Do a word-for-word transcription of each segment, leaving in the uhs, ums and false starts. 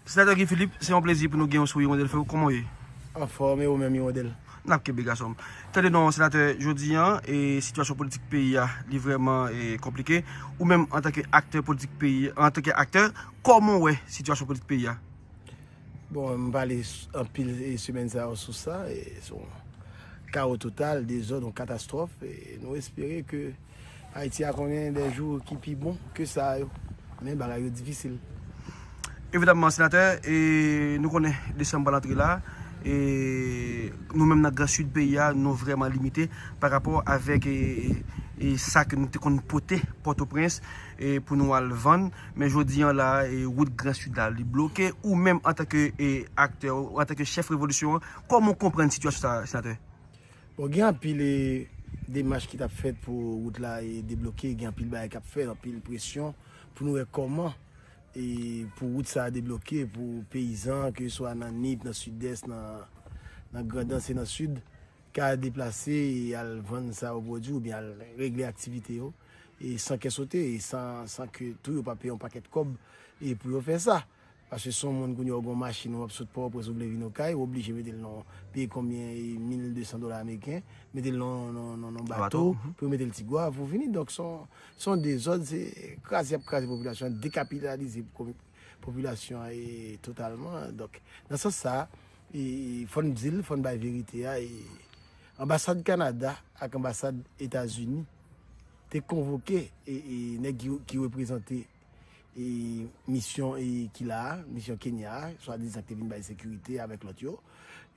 Senatè Guy Philippe, se yon plezi pou nou gen w sou Hirondelle F M. Kòman w ye? Anfòm, e ou menm, Hirondelle? N ap kenbe, gason m. Tande non, senatè, jodi a, e sitiyasyon politik peyi a, li vrèman e, konplike. Ou menm, antanke aktè politik peyi, antanke aktè, kòman w wè sitiyasyon politik peyi a? Bon, m pale anpil e, semèn sa yo sou sa, e se yon kawo total, dezòd, yon katastwòf. E nou espere ke Ayiti a konnen de jou ki pi bon ke sa yo. Men bagay yo difisil. Evidamman, senatè, e nou konnen desanm pral antre la, e nou menm nan Gran Sid peyi a, nou vrèman limite pa rapò avèk e, e, e sa ke nou te konn pote Pòtoprens e, pou nou al vann. Men jodi a la, e, wout Gran Sid la, li bloke. Ou menm antanke e, aktè, antanke chèf revolisyon an, kòman w konprann sitiyasyon sa, senatè? Bon, gen anpil e, demach ki t ap fèt pou wout la e, debloke, gen anpil bagay k ap fèt, anpil presyon pou nou wè kòman e, pou wout sa a debloke pou peyizan, ke swa nan Nip, nan Sidès, nan, nan Grandans e nan Sid, ka deplase e al vann sa yo pwodui oubyen al regle aktivite yo e san kè sote e san, san ke tou yo pa peye yon pakèt kòb e pou yo fè sa. Paske si yon moun kounye a w gen yon machin, w ap sot Pòtoprens, ou vle vin Okay, ou oblije mete l nan, peye konbyen, e, mil de san dola ameriken, mete l nan, nan, nan, nan bato, pou yo mete l Tigwav, pou vini. Donk, se yon, se yon dezòd, se kraze y ap kraze popilasyon an, dekapitalize popilasyon an e, totalman. Donk, nan sans sa, e, fò n di l, fò n bay verite a, e, anbasad Kanada ak anbasad Etazini te konvoke e, e, nèg ki, ki reprezante e, misyon e, ki la a, misyon Kenya a, swadizan ki te vin bay sekirite avèk lòt yo.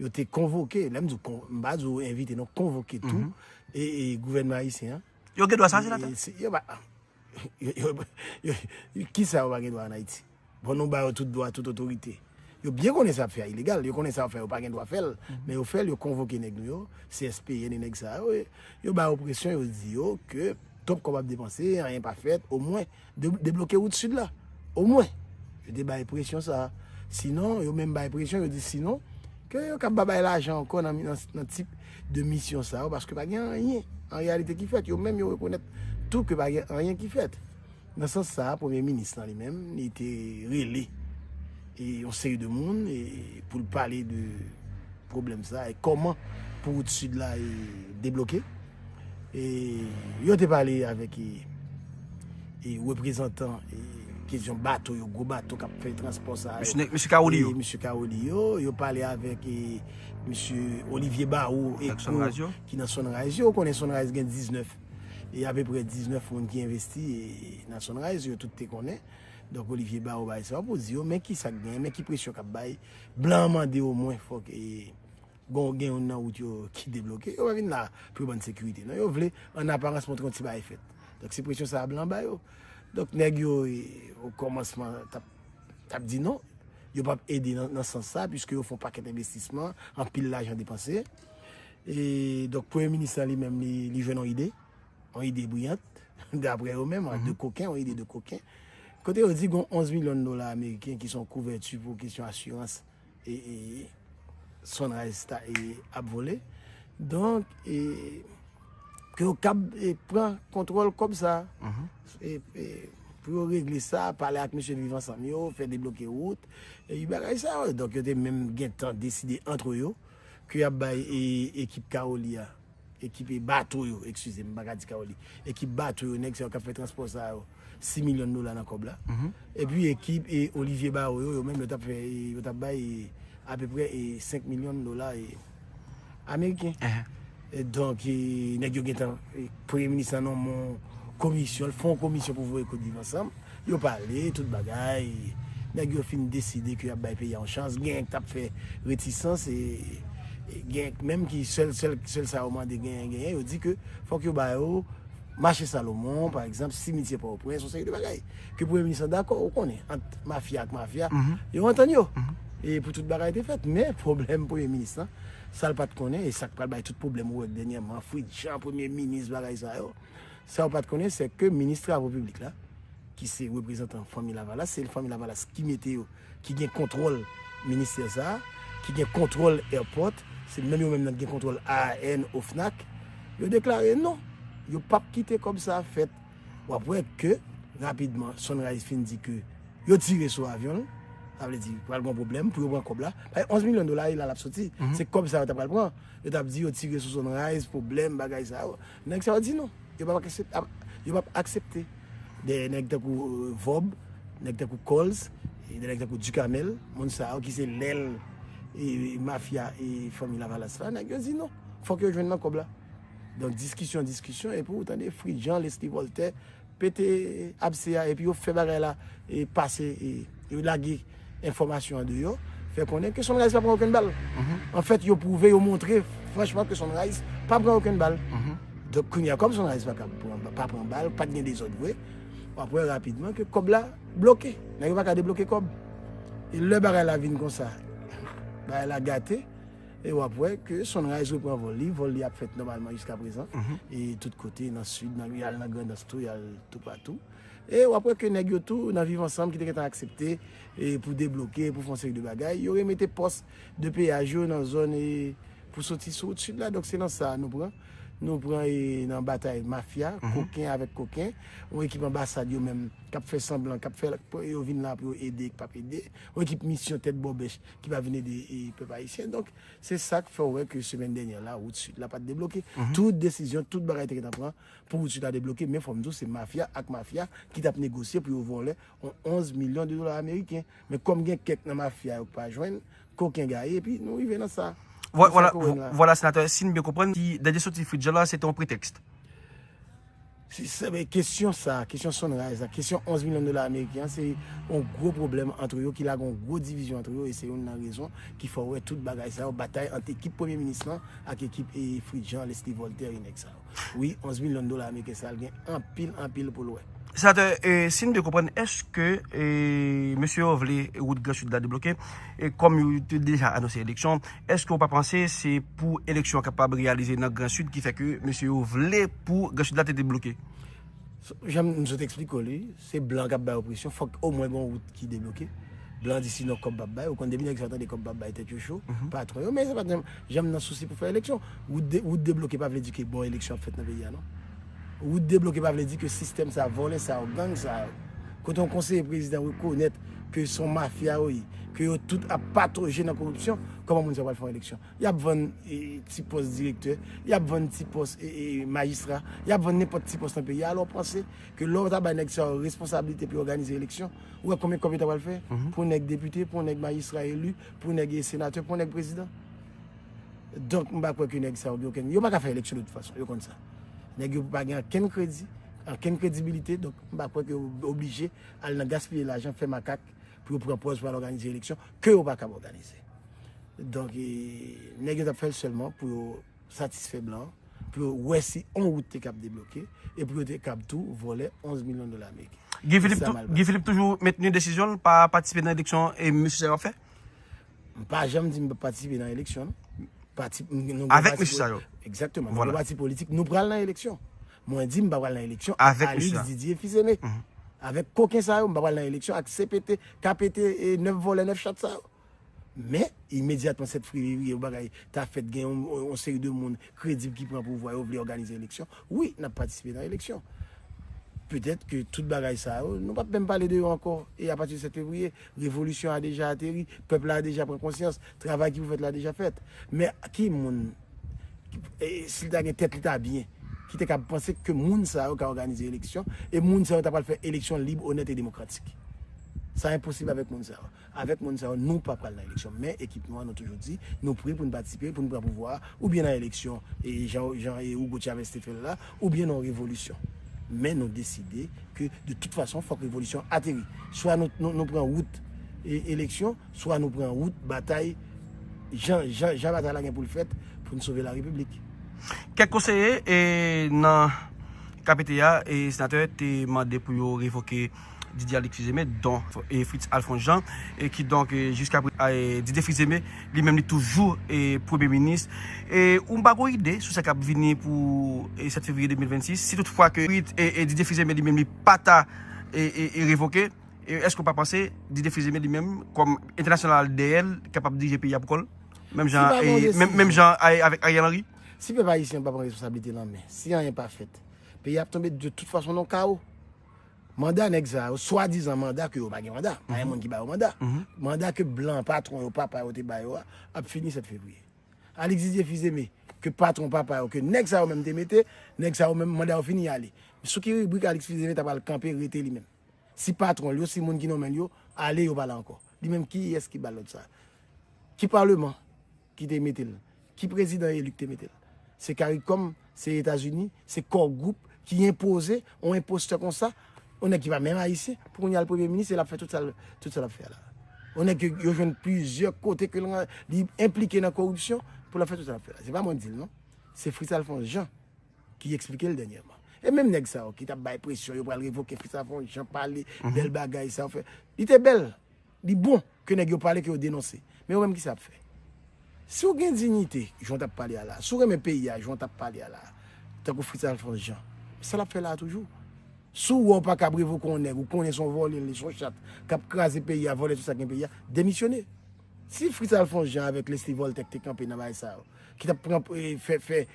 Yo te konvoke, lè m di w, m pa di w envite, non, konvoke tou e, e, gouvènman ayisyen an. Yo gen dwa sa, senatè? Yo pa, yo, yo, yo, kisa yo pa gen dwa an Ayiti? Bon, nou ba yo tout dwa, tout otorite. Yo byen konnen sa y ap fè a ilegal, yo konnen sa y ap fè, yo pa gen dwa fè l, men yo fè l, yo konvoke nèg nou yo, C S P N e nèg sa yo, yo ba yo presyon, yo di yo ke twòp kòb ap depanse, anyen pa fèt, omwen, de, debloke wout Sid la. Omwen, yo te bay presyon sa. Sinon, yo menm bay presyon, yo di sinon, ke yo kab pa bay lajan ankò nan, nan, nan tip de misyon sa yo, paske pa gen anyen, an reyalite, ki fèt. Yo menm, yo rekonèt tou ke pa gen anyen ki fèt. Nan sans sa a, premye minis lan li menm, li te rele e, yon seri de moun e, pou l pale de pwoblèm sa a e kòman pou wout Sid la e, debloke. E, yo te pale avèk e, e, reprezantan e, kesyon bato yo, gwo bato k ap fè transpò sa yo. Mesye Caroli yo. E, mesye Caroli yo, yo pale avèk e, mesye Olivier Barreau, Eco, ki nan Sunrise yo. Ou konnen Sunrise gen diznèf e apeprè diznèf moun ki envesti e, nan Sunrise, yo tout te konnen. Donk, Olivier Barreau bay sa pou di yo, men ki sa k genyen, men ki presyon k ap bay. Blan an mande omwen fòk e, gon, gen youn nan wout yo ki debloke. Yo pa vin la pou yo ban n sekirite, non. Yo vle, an aparans, montre yon ti bagay fèt. Donk, se presyon sa a blan an ba yo. Donk, nèg yo, e, o kòmansman, t ap, t ap di non. Yo p ap ede nan, nan sans sa, piske yo fè yon pakèt envestisman, anpil lajan depanse. E, donk, premye minis lan li menm, li, li jwenn yon ide. Yon ide briyant, daprè yo menm, de koken, yon ide de koken. Kote yo di gon onz milyon dola ameriken ki se yon kouvèti pou kesyon asirans e, e Sunrise ta, e, ap vole. Donk, e, ke yo kab e, pran kontwòl kòb sa a. E, e, pou yo regle sa, pale ak mesye Viv Ansanm yo, fè debloke wout, e bagay sa yo. Donk, yo te menm gentan deside antre yo ke y ap bay e, ekip Caroli a, ekip e, bato yo, eskize m, m pa ka di Caroli, ekip bato yo, nèg sa yo k ap fè transpò sa yo, sis milyon dola nan kòb la. Epi ekip e, Olivier Barreau yo, yo menm yo t ap fè, e, yo t ap bay e, apeprè e, senk milyon dola e, ameriken. E donk, e, nèg yo gentan, e, premye minis lan nonmen yon komisyon, l fè yon komisyon pou voye kout Viv Ansanm. Yo pale, tout bagay. Nèg yo fin deside ke y ap bay peyi a yon chans. Gen k t ap fè retisans, e, e gen menm ki sèl, sèl, sèl sa yo mande genyen, genyen. Yo di ke fòk yo ba yo mache Salomon, pa egzanp, simityè Pòtoprens, yon seri de bagay. Ke premye minis lan dakò, ou konnen, ant mafya ak mafya, yo antann yo. E pou tout bagay te fèt. Men pwoblèm premye minis lan, sa l pa t konnen, e sa k pral bay tout pwoblèm ou wè dènyèman, Fritz Jean, premye minis, bagay sa yo. Sa yo pa t konnen, se ke minis travo piblik la, ki se reprezantan Fanmi Lavalas, se Fanmi Lavalas ki mete yo, ki gen kontwòl ministè sa a, ki gen kontwòl airport, se menm yo menm nan ki gen kontwòl A A N, OFNAC, yo deklare non, yo p ap kite kòb sa a fèt. W ap wè ke, rapidman, Sunrise fin di ke yo tire sou avyon l, Sa vle di, pral gen pwoblèm pou yo pran kòb la. Paske onz milyon dola, e la l ap soti. Se kòb sa yo ta pral pran. Yo t ap di yo tire sou Sunrise, pwoblèm, bagay sa yo. Nèg sa yo di non. Yo p ap aksep-, ap- yo p ap aksepte. De nèg tankou euh, Vòb, nèg tankou Coles, e de nèg tankou Ducamel, moun sa yo ki se lèl e mafya e fanmi Lavalas la, nèg yo di non. Fòk yo jwenn nan kòb la. Donk diskisyon, diskisyon, epi ou tande Fritz Jean, Leslie Voltaire, pete abse a, epi yo fè bagay la e pase, e yo lage enfòmasyon an deyò, fè konnen ke Sunrise pa pran okenn bal. Anfèt, yo pwouve, yo montre franchman ke Sunrise pa pran okenn bal. Donk kounye a, kòm Sunrise pa ka pran, pa pran bal, pa t gen dezòd vre, w ap wè rapidman ke kòb la bloke. Nèg yo pa ka debloke kòb. E lè bagay la vin konsa, bagay la gate, e w ap wè ke Sunrise repran vòl li, vòl li ap fèt nòmalman jiska prezan. E tout kote, nan sid, nan, y al nan Grandans tou, y al toupatou. E w ap wè ke nèg yo tou nan Viv Ansanm ki te gentan aksepte e pou debloke, pou fè yon seri de bagay, yo remete pòs de peyaj yo nan zòn e pou soti sou wout sid la. Donk se nan sa nou pran. Nou pran e nan batay mafya, koken avèk koken, yon ekip anbasad yo menm k ap fè sanblan, k ap fè yo vin la pou yo ede, k p ap ede, yon ekip misyon tèt bòbèch ki pa vin ede e pèp ayisyen. Donk se sa k fè w wè ke semèn dènyè la, wout sid la pa t debloke. Tout desizyon, tout bagay te gentan pran pou wout sid la debloke, men fò m di w, se mafya ak mafya ki t ap negosye pou yo vòlè yon onz milyon de dola ameriken. Men kòm gen kèk nan mafya yo k pa jwenn, koken gaye, epi nou rive nan sa. Vwa- Nan sa Vwala, ke w wè n la. Vwala, senatè, si n byen konprann, ki dènye soti Fritz Jean la, se te yon pretèks. Si se men kesyon sa, kesyon Sunrise la, kesyon onz milyon dola ameriken an, se yon gwo pwoblèm ant yo, ki lage yon gwo divizyon ant yo, e se youn nan rezon ki fè w wè tout bagay sa yo, batay ant ekip premye minis lan ak ekip e Fritz Jean, Leslie Voltaire e nèg sa yo. Wi, onz milyon dola ameriken sa, l gen anpil, anpil pou l wè. Senatè, e, si n byen konprann, èske e, mesye yo vle wout Gran Sid la debloke? E kòm yo te deja anonse eleksyon, èske w pa panse se pou eleksyon an kapab reyalize nan Gran Sid ki fè ke mesye yo vle pou Gran Sid la te debloke? Jan m sot eksplike w li, se blan k ap bay yo presyon, fòk omwen gen yon wout ki debloke. Blan di sinon kòb p ap bay, ou konn depi nèg sa yo tande kòb p ap bay, tèt yo cho, patwon yo, men se pa t janm, janm nan sousi pou fè eleksyon. Wout, de, wout debloke pa vle di ke bon eleksyon ap fèt nan peyi a non. Wout debloke pa vle di ke sistèm sa, vòlè sa yo, gang sa yo, kote yon konseye prezidan rekonèt ke se yon mafya yo ye, ke yo tout ap patoje nan koripsyon, kòman moun sa yo pral fè yon eleksyon? Y ap vann e, ti pòs direktè, y ap vann ti pòs e, e, majistra, y ap vann nenpòt ti pòs nan peyi a. Alò, w panse ke lè w ta bay nèg sa yo responsablite pou yo òganize eleksyon, ou wè konbyen kòb yo ta pral fè pou nèg depite, pou nèg majistra eli, pou nèg e, senatè, pou nèg prezidan? Donk, m pa kwè ke nèg sa yo gen okenn, yo pa ka fè eleksyon de tout fason, yo konn sa. Nèg yo pa gen okenn kredi, okenn kredibilite, donk m pa kwè ke yo oblije al nan gaspiye lajan, fè makak pou yo pran pòz pou al òganize eleksyon ke yo pa kab òganize. Donk, e, nèg yo t ap fè l sèlman pou yo satisfè blan, pou yo wè si yon wout te kab debloke, e pou yo te kab tou vòlè onz milyon dola ameriken. Guy Philippe, Guy Philippe toujou mentni desizyon l pa patisipe nan eleksyon e mesye sa yo ap fè? M pa janm di m p ap patisipe nan eleksyon non. Pati, nou gen Avèk pati mesye sa yo. Egzakteman. Nou gen pati politik, nou pral nan eleksyon. Mwen di m pa pral nan eleksyon avèk Alix Didier Fils-Aimé. Avèk koken sa yo, m pa pral nan eleksyon ak C P T, K P T e nèf vòlè, nèf chat sa yo. Men, imedyatman sèt fevriye, yon bagay ta fèt, gen yon, yon seri de moun kredib ki pran pouvwa, yo vle òganize eleksyon. Wi, n ap patisipe nan eleksyon. Petèt ke tout bagay sa yo, nou p ap menm pale de yo ankò. E apati de sèt fevriye, revolisyon an deja ateri, pèp la deja pran konsyans, travay ki pou fèt la deja fèt. Men ki moun, e, si l ta gen tèt li ta byen, ki te kab panse ke moun sa yo ka òganize eleksyon, e moun sa yo ta pral fè eleksyon lib, onèt e demokratik? Sa enposib avèk moun sa yo. Avèk moun sa yo, nou pa pral nan eleksyon. Men ekip nou an, nou toujou di, nou pre pou n patisipe, pou n pran pouvwa a, oubyen nan eleksyon, e jan, jan e Hugo Chavez te fè l la, oubyen nan yon revolisyon. Men nou deside ke, de tout fason, fòk revolisyon ateri. Swa nou, nou, nou pran wout e, eleksyon, swa nou pran wout batay, jan, jan, jan batay la gen pou l fèt, pou n sove larepiblik. Kèk konseye e, nan K P T a, e, senatè te mande pou yo revoke Didier Alix Fils-Aimé, don e, Fritz Alphonse Jean, e, kidonk, e, jiska pre-, e, Didier Fils-Aimé, li menm li toujou e, premye minis. E, ou pa gon ide sou sa k ap vini pou e, sèt fevriye de mil vennsis, si toutfwa ke Fritz e, e Didier Fils-Aimé li menm li pa ta e, e, e, revoke? E èske w pa panse Didier Fils-Aimé li menm, kòm entènasyonal dèyè l, kapab dirije peyi a pou kò l? Menm jan, e, menm, menm jan a, avèk Ariel Henry? Si pèp ayisyen pa pran responsablite l an men, si anyen pa fèt, peyi a ap tonbe de tout fason nan yon kawo. Manda nèg sa yo, swadizan manda ke yo pa gen manda, pa gen moun ki ba yo manda. Manda ke blan patwon yo, papa yo te ba yo a, ap fini sèt fevriye. Alix Didier Fils-Aimé, ke patwon papa yo, ke nèg sa yo menm te mete, nèg sa yo menm manda yo fini, y ale. Sou ki ribrik Alix Fils-Aimé ta pral kanpe, rete li menm? Si patwon l yo, si moun ki nonmen l yo ale, yo pa la ankò. Li menm, kiyès ki ba l lòd sa? Ki palman ki te mete l? Ki prezidan eli ki te mete l? Se CARICOM, se Etazini, se Core Group ki enpoze yon enpostè konsa. Yon nèg ki pa menm ayisyen, pou kounye a l premye minis e l ap fè tout sa l, tout sa l ap fè a la. Yon nèg ke yo jwenn plizyè kote ke l, li enplike nan koripsyon pou l ap fè tout sa l ap fè la. Se pa mwen k di l non. Se Fritz Alphonse Jean ki eksplike l dènyèman. E menm nèg sa yo ki t ap bay presyon, yo pral revoke Fritz Alphonse Jean, pale bèl bagay sa yo fè. Li te bèl, li bon ke nèg yo pale, ke yo denonse. Men yo menm kisa y ap fè? Si w gen diyite, jan w t ap pale a la, si w renmen peyi a, jan w t ap pale a la, tankou Fritz Alphonse Jean, sa l ap fè la a toujou. Si w wè w pa kab revoke yon nèg, ou konnen se yon vòlè, li se yon chat, k ap kraze peyi a, vòlè tout sa k gen peyi a, demisyone. Si Fritz Alphonse Jean avèk Leslie Voltaire k te kanpe nan bagay sa yo, ki t ap pran, eh, fè, fè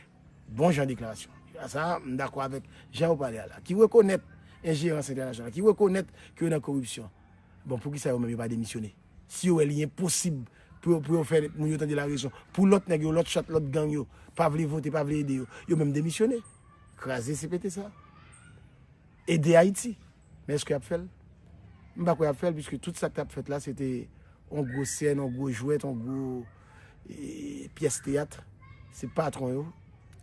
bon jan deklarasyon. Sa, m dakò avèk jan yo pale a la. Ki rekonèt enjerans entènasyonal, ki rekonèt ke yo nan koripsyon. Bon, poukisa yo menm yo pa demisyone? Si yo wè li enposib pou yo, pou yo fè moun yo tande larezon, pou lòt nèg yo, lòt chat, lòt gang yo, pa vle vote, pa vle ede yo, yo menm demisyone. Kraze C P T sa. Ede Ayiti. Men èske y ap fè l? M pa kwè y ap fè l, piske tout sa k t ap fèt la, se te yon gwo sèn, yon gwo jwèt, yon gwo, e, pyès teyat. Se patwon yo,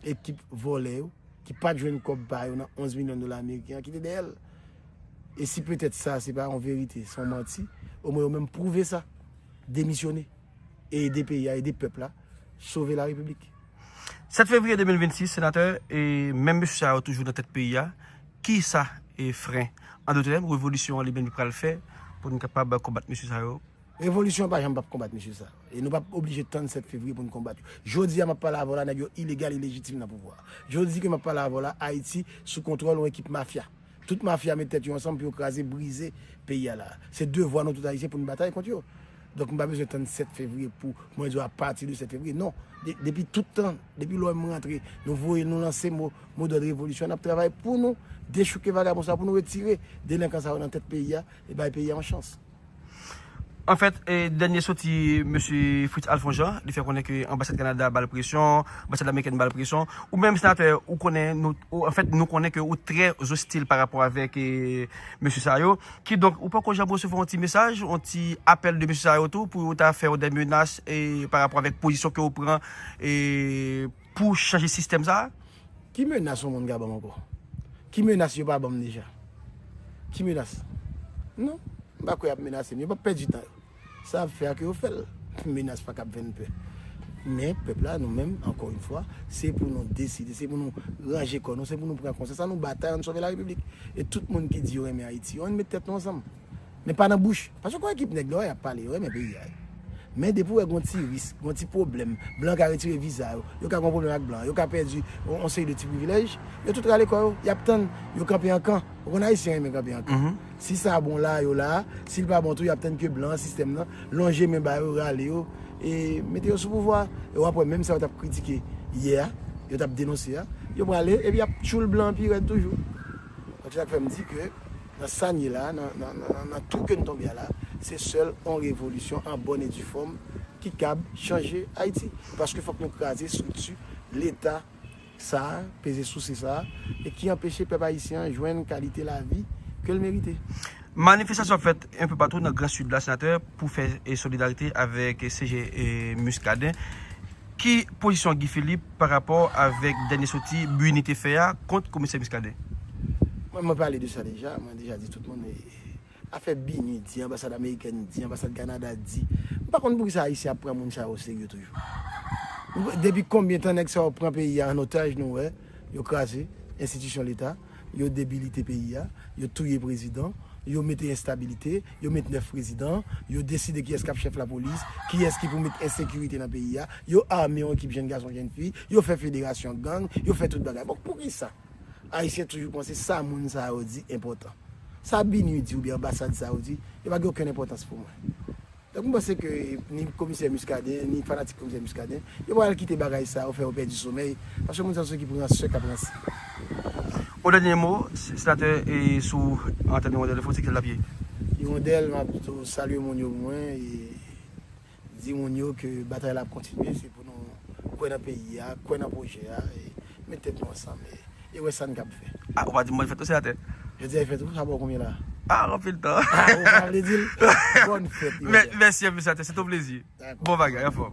ekip vòlè yo, ki pa t jwenn kòb pa yo nan onz milyon dola ameriken an, ki te dèyè l. E si petèt sa, se pa yon verite, se yon manti, omwen yo menm pwouve sa. Demisyone. E ede peyi a, ede pèp la, sove larepiblik. Sèt fevriye de mil vennsis, senatè, e menm mesye sa yo toujou nan tèt peyi a, kisa e fren? An dòt tèm, revolisyon an li menm li pral fè pou n kapab konbat mesye sa yo? Revolisyon an pa janm p ap konbat mesye sa yo. E nou p ap oblije tann sèt fevriye pou n konbat yo. Jodi a, m ap pale avè w la, nèg yo ilegal, ilejitim nan pouvwa a. Jodi ke m ap pale avè w la, Ayiti sou kontwòl yon ekip mafya. Tout mafya met tèt yo ansanm pou yo kraze, brize peyi a la. Se devwa nou tout Ayisyen pou n batay kont yo. Donk, m pa bezwen tann sèt fevriye pou mwen di w apati de sèt fevriye. Non. De-, depi tout tan, depi lè w wè m rantre, nou voye, nou lanse mo, mo dòd revolisyon, n ap travay pou nou dechouke vagabon sa, pou nou retire delenkan sa yo nan tèt peyi a e bay peyi a yon chans. Anfèt, e, dènye soti mesye Fritz Alphonse Jean, li fè konnen ke anbasad Kanada ba l presyon, anbasad amerikèn ba l presyon. Ou menm, senatè, ou konnen, nou, ou, anfèt, nou konnen ke ou trè ostil pa rapò avèk, e, mesye sa yo. Kidonk, ou poko janm resevwa yon ti mesaj, yon ti apèl de mesye sa yo tou, pou yo ta fè w de menas, e, pa rapò avèk pozisyon ke w pran, e, pou chanje sistèm sa a? Ki menas yon moun ka ban m ankò? Ki menas yo pa ban m deja? Ki menas? Non, m pa kwè y ap menase m. Yo p ap pèdi tan yo. Sa y ap fè a ke yo fè l. Menas pa kab fè n pè. Men, pèp la, nou menm, ankò yon fwa, se pou nou deside, se pou nou ranje kò nou, se pou nou pran konsyans. Sa nou batay, ann sove larepiblik. E tout moun ki di yo renmen Ayiti, yo ann met tèt nou ansanm. Men pa nan bouch. Paske yon ekip nèg la, y ap pale, yo renmen peyi a. Men depi w wè gon ti risk, gon ti pwoblèm, blan ka retire viza yo, yo ka gon pwoblèm ak blan, yo ka pèdi yon, yon seri de ti privilèj, yo tout rale kò yo, y ap tann, yo kanpe an kan. Ou konn Ayisyen renmen kanpe an kan. Si sa bon la, yo la, si l pa bon tou, y ap tann ke blan an, sistèm nan, lonje men ba yo, rale yo, e mete yo sou pouvwa. E w ap wè menm sa yo t ap kritike yè a, yo t ap denonse a, yo prale, epi y ap tchoul blan an pi rèd toujou. Donk, se sa k fè m di ke nan sa n ye la, nan, nan, nan, nan, nan tou ke n tonbe a la, se sèl yon revolisyon an bòn e di fòm ki kab chanje Ayiti. Paske fòk nou kraze estrikti Leta sa a, peze souse sa a, e ki anpeche pèp ayisyen an jwenn kalite lavi ke l merite. Manifestasyon fèt enpe patou nan Gran Sid la, senatè, pou fè, e, solidarite avèk C G, e, Muscadin. Ki pozisyon Guy Philippe pa rapò avèk dènye soti Bini te fè a kont komisè Muscadin? Mwen, mwen pale de sa deja, mwen deja di tout moun, e, afè Bini di, anbasad amerikèn di, anbasad Kanada di. M pa konn poukisa Ayisyen ap pran moun sa yo oserye toujou. Depi konbyen tan nèg sa yo pran peyi a an otaj, nou wè, yo kraze enstitisyon Leta, yo debilite peyi a, yo touye prezidan, yo mete enstabilite, yo met nèf prezidan, yo deside kiyès k ap chèf lapolis, kiyès ki pou met ensekirite nan peyi a, yo ame yon ekip jenn gason, jenn fi, yo fè federasyon gang, yo fè tout bagay. Bon, poukisa Ayisyen toujou panse sa moun sa yo di enpòtan? Sa Bini di oubyen anbasad sa yo di, yo pa gen okenn enpòtans pou mwen. Donk, m panse ke ni komisè Muscadin, ni fanatik komisè Muscadin, yo pral kite bagay sa yo fè yo pèdi somèy, paske moun sa yo se ki pran sè k ap ranse. O dènye mo, senatè, e sou antèn Hirondelle Info, se ki l ap ye? Hirondelle, m ap tou salye moun yo pou mwen e di moun yo ke batay la ap kontinye, se pou nou kwè nan peyi a, kwè nan pwojè a, e met tèt nou ansanm e, e wè sa n kab fè. Ah, ou pa di m bòn fèt tou, senatè? Jodi a fèt ou, sa ba w konbyen la? Ah, anpil tan. Ah, ou pa vle di l? Bòn fèt. Mè- Mèsi anpil, senatè, se ton plezi. Dakò. Bon bagay, anfòm.